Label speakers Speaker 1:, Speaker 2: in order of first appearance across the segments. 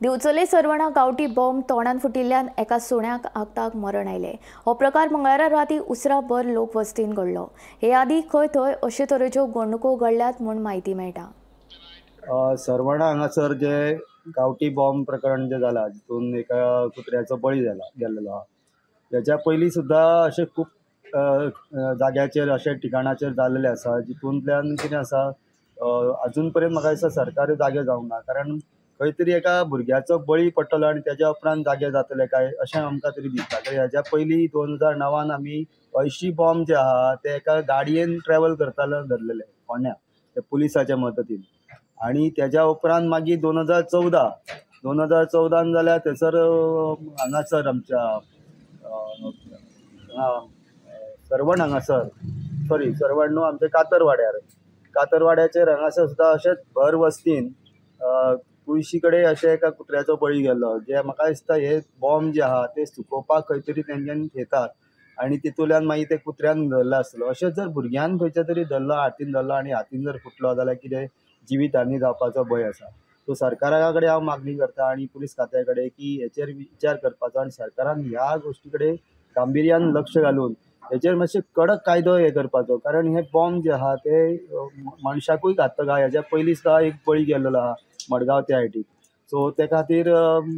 Speaker 1: दिवचले सर्वणा गांवठी बॉम्ब तोंडान फुटिल्ल्यान एका सुण्याक आगताक मरण आयलें। हो प्रकार मंगळारा राती उसराभर लोकवस्तीन घडलो। हे आदी खंय थंय अशे तरेच्यो घडणुको घडल्यात म्हूण म्हायती मेळटा।
Speaker 2: सर्वणा हांगासर जे गांवठी बॉम्ब प्रकरण जे जाला जितून एका कुत्र्याचो बळी जाला गेल्लो आहा, हेच्या पयलीं सुद्दां अशे खूब जाग्याचेर अशे ठिकाणाचेर जाल्लेले आसा जितूंतल्यान कितें आसा अजून पर्यंत म्हाका दिसता सरकार जागे जावंक ना, कारण खंय तरी एका भुरग्याचो बळी पडटलो आनी तेज्या उपरांत जागे जातले काय अशें आमकां तरी दिसता। कारण हेज्या पयलीं 2009 आमी 80 बॉम्ब जे आहा ते एका गाडयेन ट्रॅवल करताले धरलेले फोंड्या ते पुलिसाच्या मदतीन, आनी तेज्या उपरांत मागीर 2014 जाल्यार थंयसर हांगासर आमच्या सर्वण हांगासर सॉरी सर्वण न्हू आमच्या कातरवाड्यार कातरवाड्याचेर हांगासर सुद्दां अशेंच भर वस्तीन तुळशी कडेन अशें एका कुत्र्याचो बळी गेल्लो। जे म्हाका दिसता हे बॉम्ब जे आहा ते सुकोवपाक खंय तरी तेंच्यांनी थेयतात आनी तितूंतल्यान मागीर ते कुत्र्यान धरलो आसतलो। अशेंच जर भुरग्यान खंयच्या तरी धरलो, हातीन धरलो आनी हातीन जर फुटलो जाल्यार कितें जिवीत हानी जावपाचो भंय आसा। सो सरकारा कडेन हांव मागणी करता आनी पुलीस खात्या कडेन की हेचेर विचार करपाचो आनी सरकारान ह्या गोश्टी कडेन गांभिर्यान लक्ष घालून हेचेर मातशें कडक कायदो हे करपाचो, कारण हे बॉम्ब जे आहा ते मनशाकूय घातक आहा। हेज्या पयलीं सुद्दां एक बळी गेल्लो आहा मडगांव त्या सायडीक। सो ते खातीर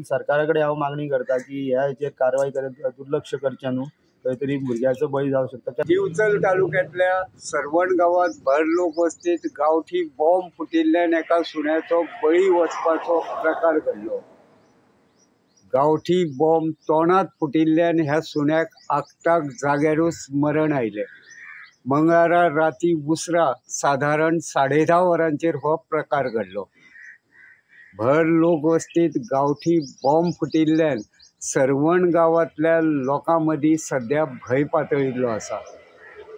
Speaker 2: सरकारा कडेन हांव मागणी करता की ह्या हेचेर कारवाय करत दुर्लक्ष करचें न्हू, खंय तरी भुरग्याचो बळी जावंक शकता।
Speaker 3: दिवचल तालुक्यांतल्या सर्वण गांवांत भर लोकवस्तीत गांवठी बॉम्ब फुटिल्ल्यान एका सुण्याचो बळी वचपाचो प्रकार घडलो। गांवठी बॉम्ब तोंडांत फुटिल्ल्यान ह्या सुण्याक आगताक जाग्यारूच मरण आयलें। मंगळारा राती उसरां सादारण 10:30 वरांचेर हो प्रकार घडलो। भर लोकवस्तीत गांवठी बॉम्ब फुटिल्ल्यान सर्वण गांवांतल्या लोकां मदीं सद्या भंय पातळिल्लो आसा।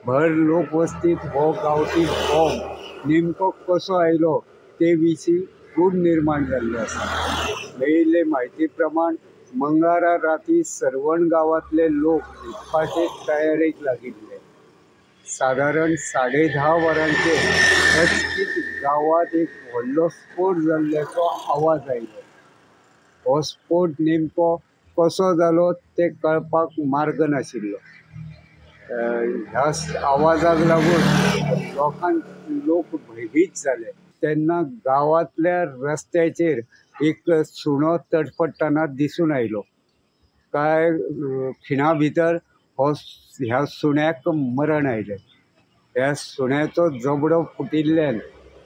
Speaker 3: भर लोकवस्तीत हो गांवठी बॉम्ब नेमको कसो आयलो ते विशीं गूढ निर्माण जाल्लें आसा। मेळिल्ले म्हायती प्रमाण मंगळारा राती सर्वण गांवांतले लोक न्हिदपाचे तयारेक लागिल्ले। सादारण 10:30 वरांचेर अचकीत गांवांत एक व्हडलो स्फोट जाल्ल्याचो आवाज आयलो। हो स्फोट नेमको कसो जालो तें कळपाक मार्ग नाशिल्लो। ह्या आवाजाक लागून लोकांक लोक भंयभीत जाले। तेन्ना गांवांतल्या रस्त्याचेर एक सुणो तडफडटना दिसून आयलो। कांय खिणा भितर हो ह्या सुण्याक मरण आयलें। ह्या सुण्याचो जबडो फुटिल्ल्यान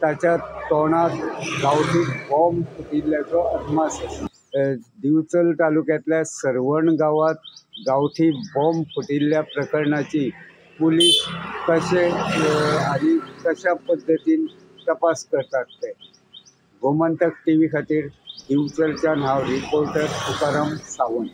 Speaker 3: ताच्या तोंडांत गांवठी बॉम्ब फुटिल्ल्याचो अदमास आसा। दिवचल तालुक्यांतल्या सर्वण गांवांत गांवठी बॉम्ब फुटिल्ल्या प्रकरणाची पुलीस कशे आनी कशा पद्दतीन तपास करतात ते गोमंतक टीव्ही खातीर दिवचलच्यान हांव रिपोर्टर तुकाराम सावंत।